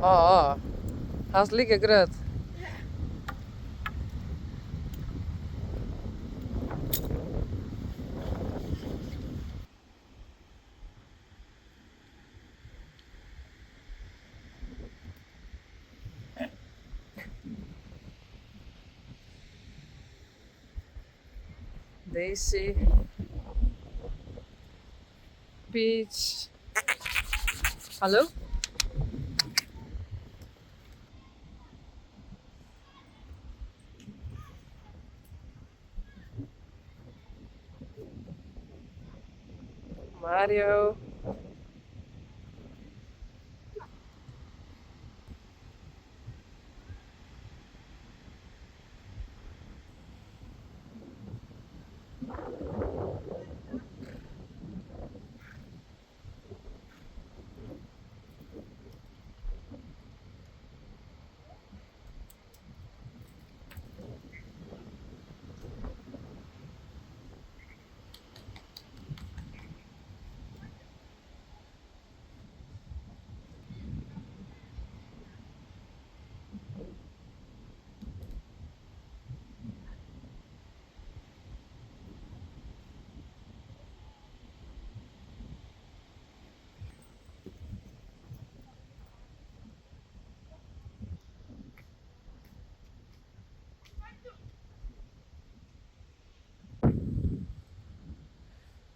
Oh, hast like grut. Daisy. Peach. Hallo? Mario.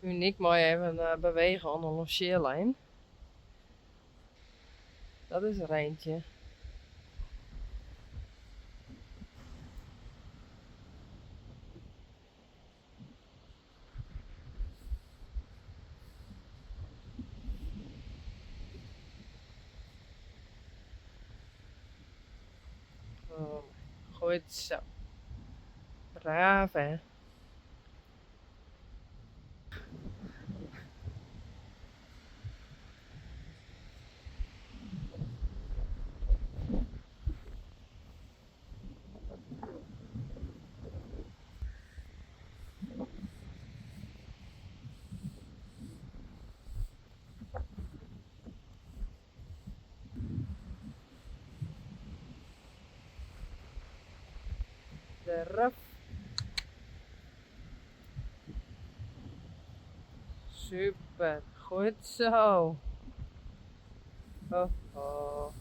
Uniek mei even bewege oan de longearlijn. Dat is Reintje. Oh, goed zo. Braaf hè. De ruf. Super, goed zo. Ho, ho.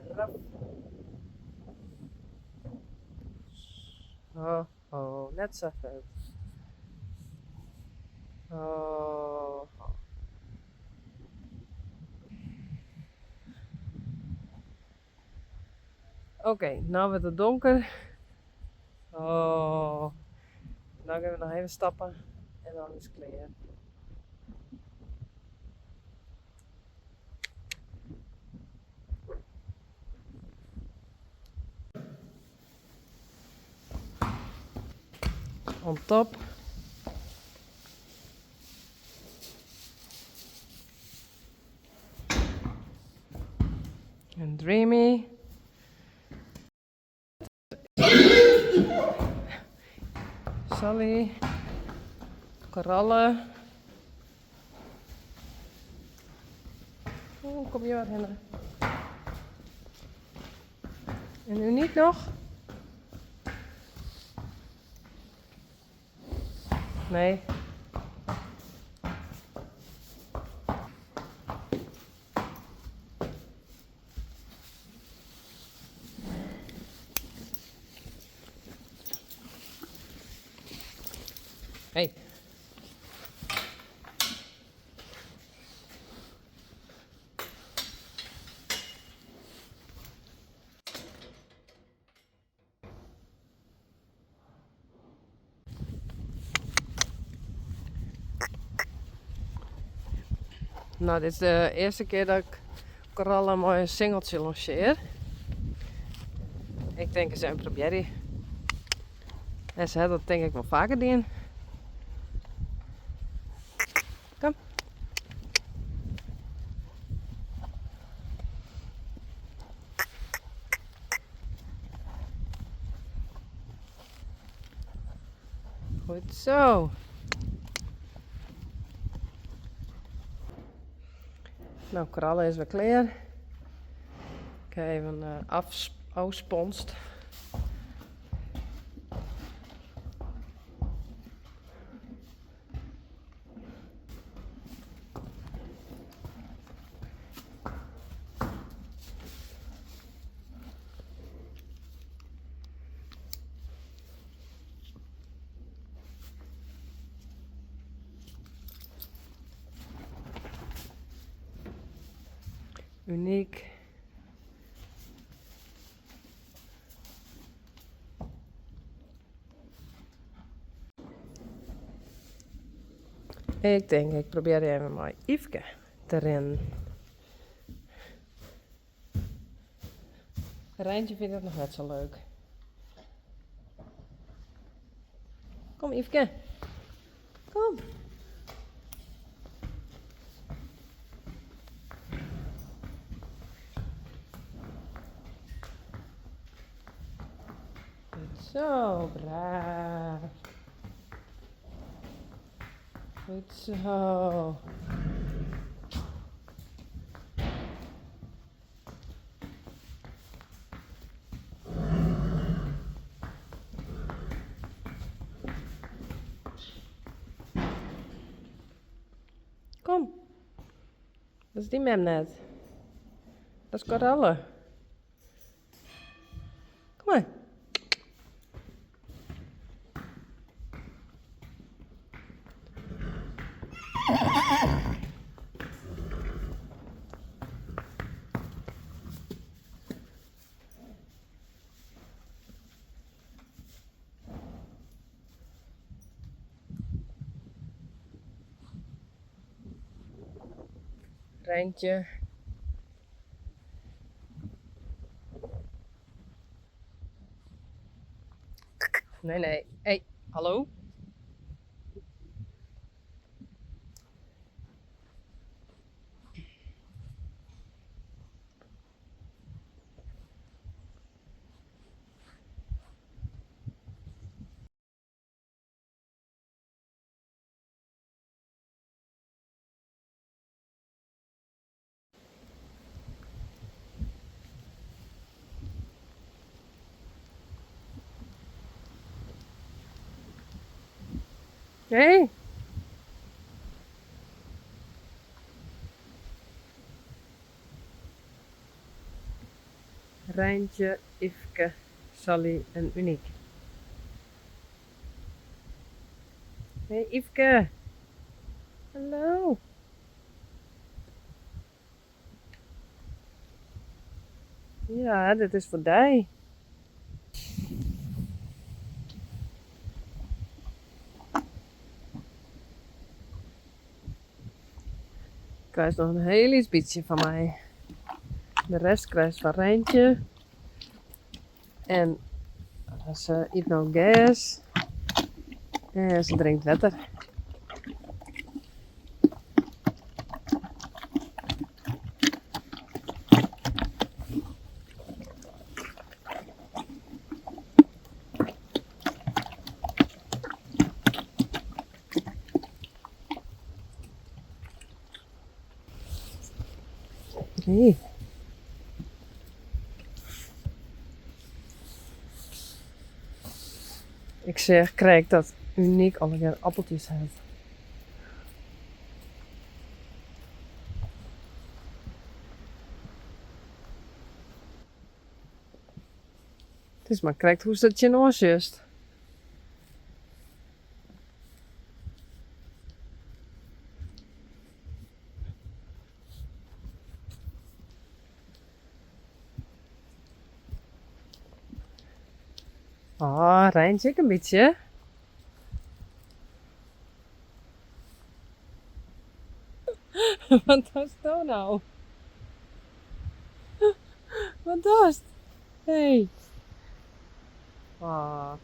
Draf. Oh, oh, net sa fet. Oh. Oké, no wurdt it donker. Oh, no gean we noch even stappen en dan is it klear. On top. En Dreamy. Sally. Koralle. Oh, kom hjir wat hinne. En Uniek noch? Nee. Hey. No, dit is de earste kear dat ik Koralle mei in singeltsje longear. Ik tink ris even probearje. En se hat dat tink ik wol faker dien. Kom. Goed zo. Nou, Koralle is wer klear. Ik ha even ôfsponst. Unyk. Ik tink, ik probearje even mei Yfke te rinnen. Reintje fynt it noch net sa leuk. Kom Yfke. Kom. Goed zo, braaf. Goed zo. Kom. Dat is dyn mem net. Dat is Koralle. Kom mar. Reintje. Nee, nee. Hey, hallo? Hey. Reintje, Yfke, Sally en Unyk. Hey Yfke. Hallo. Ja, dit is foar dy. Krijst noch in hiel lyts bytsje fan my. De rest krijst fan Reintje. En se yt no gers. En se drinkt wetter. Nee. Ik seach krekt dat Unyk allegear appeltjes hat. It is mar krekt hoe'tst der tsjinoan sjochst. Oh, Reintje ek in bytsje. Wat dochsto no? Wat dochst? Hey. Oh.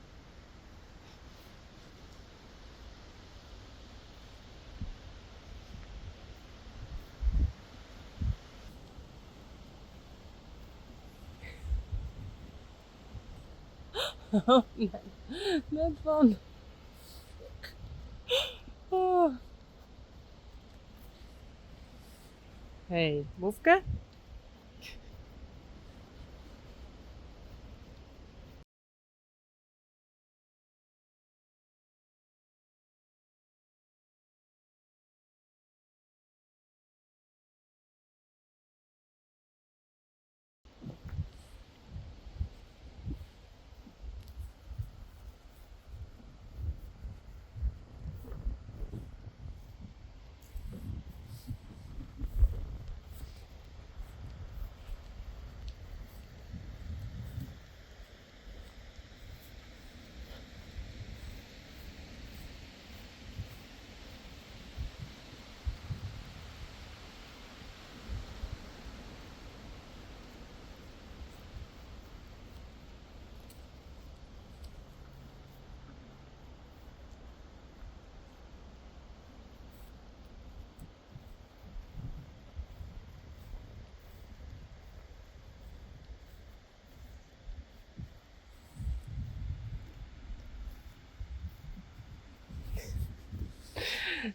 Net fan. Hey, boefke.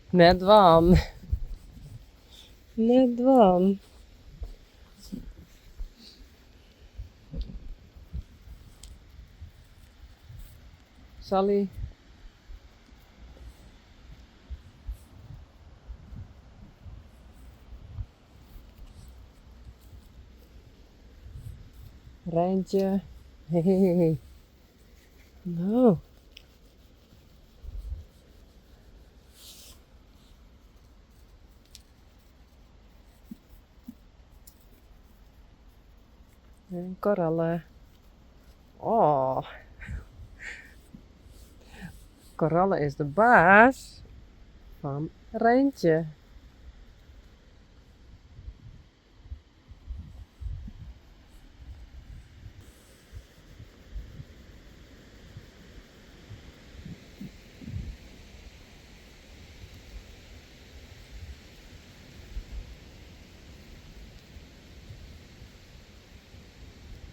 Net dwaan. Net dwaan. Sally. Reintje. Hey. No. En Koralle. Oh. Koralle is de baas fan Reintje.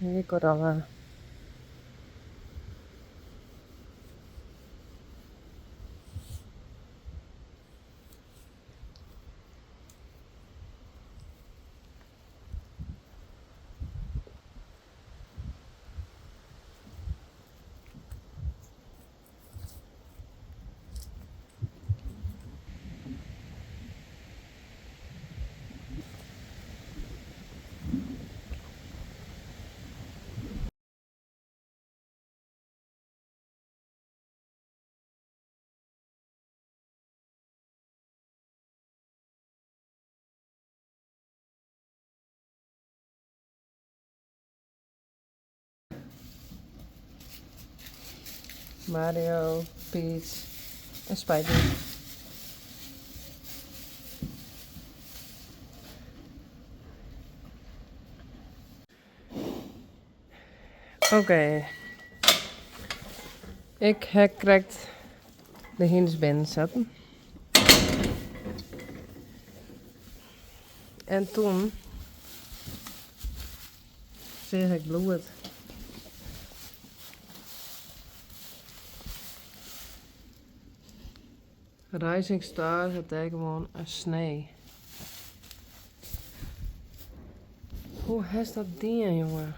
Hey Koralle. Mario, Piet en Spidey. Oké. Ik ha krekt de hynders binnen setten. En toen seach ik bloed. Rising Star hat dêr gewoan in snee. Hoe hast dat dien, jonge?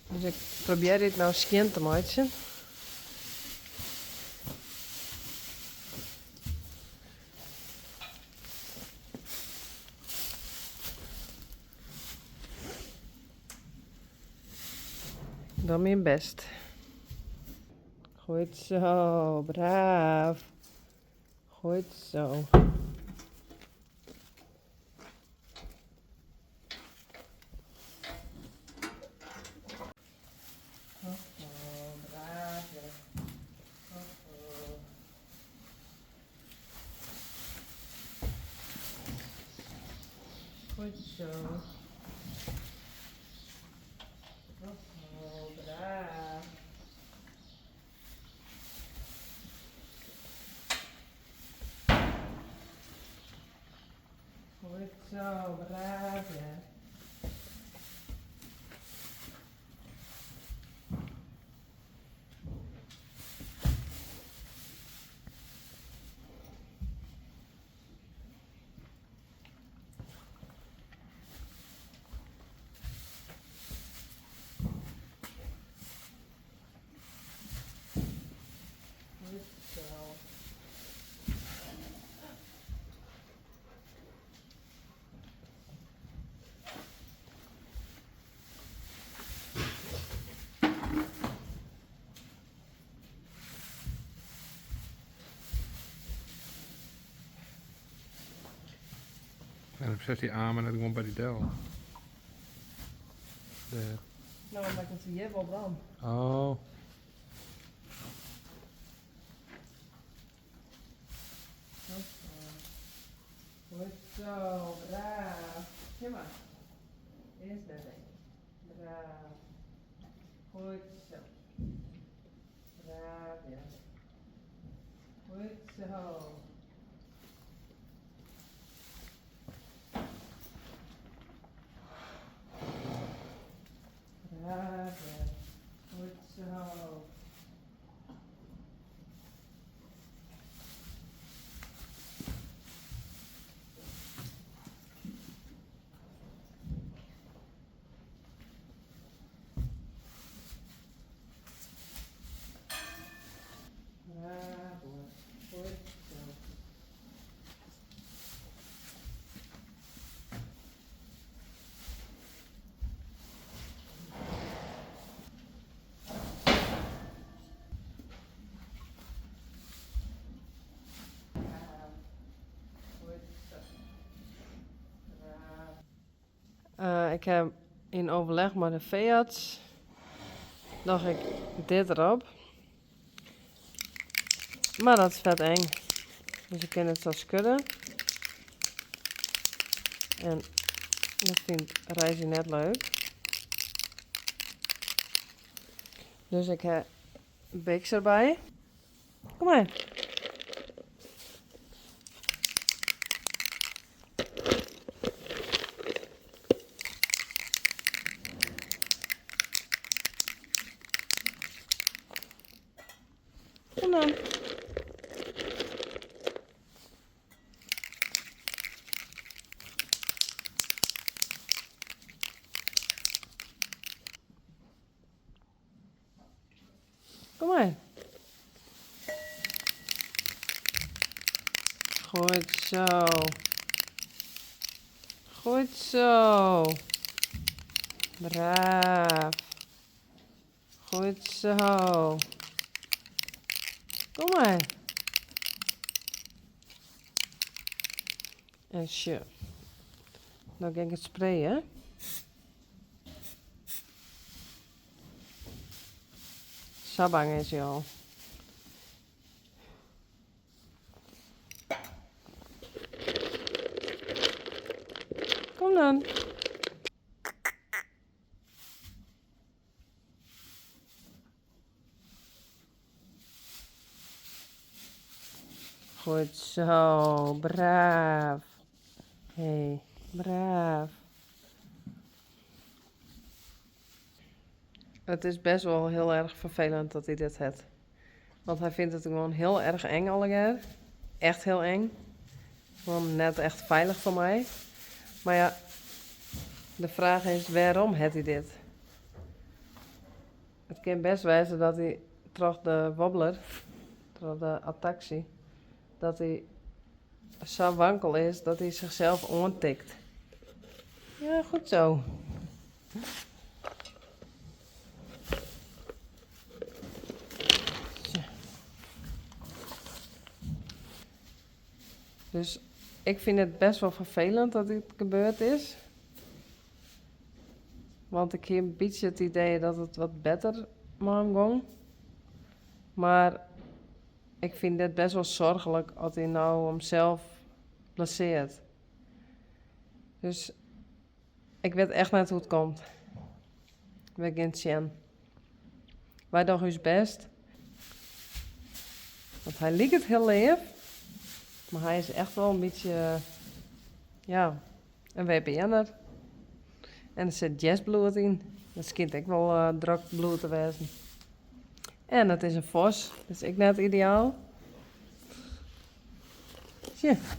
Dus ik probearje it no skjin te meitsjen. Doch myn bêst. Goed zo, braaf. Goed zo. Goed zo. Oh, braaf. Goed zo, braaf, ja. Wêrom setst dy amer net gewoan by dy del? Dêr. No, omdat ik it hjir wol dwaan. Oh. Goed zo, braaf. Sjoch mar. Is net eng. Braaf. Goed zo. Braaf, ja. Goed zo. Braaf, ja. Goed zo. Ik ha yn overleg mei de feearts doch ik dit derop. Mar dat is fet eng. Dus ik kin it sa skudde. En dat fynt Reisje net leuk. Dus ik ha Bix derby. Kom mar. Kom dan. Kom maar. Goed zo. Goed zo. Braaf. Goed zo. Kom maar. En sjoch. No gean ik it sprayen. Sa bang is hy al. Kom dan. Goed zo, braaf. Hey, braaf. Het is best wel heel erg vervelend dat hij dit hat. Want hij vindt het gewoon heel erg eng allegear. Echt heel eng. Gewoon net echt veilig voor mij. Maar ja, de vraag is waarom hat hij dit? It kin best wêze dat hy troch de wobbler, troch de ataksy, dat hy sa wankel is dat hy zichzelf oantikt. Ja, goed zo. Dus ik vind het best wel vervelend dat dit gebeurd is. Want ik hie in bytsje it idee dat it wat better mei him gong. Mar ik fyn dit best wol soarchlik as hy no himsels blessearret. Dus ik wit echt net hoe't it komt. Wy gean it sjen. Wy dogge ús bêst. Want hy liket hiel leaf, mar hy is echt wol in bytsje, ja, in WPN'er. En der sit jazzbloed yn. Dat skynt ek wol drok bloed te wêzen. En it is in vos, dat is ek net ideaal. Sjoch.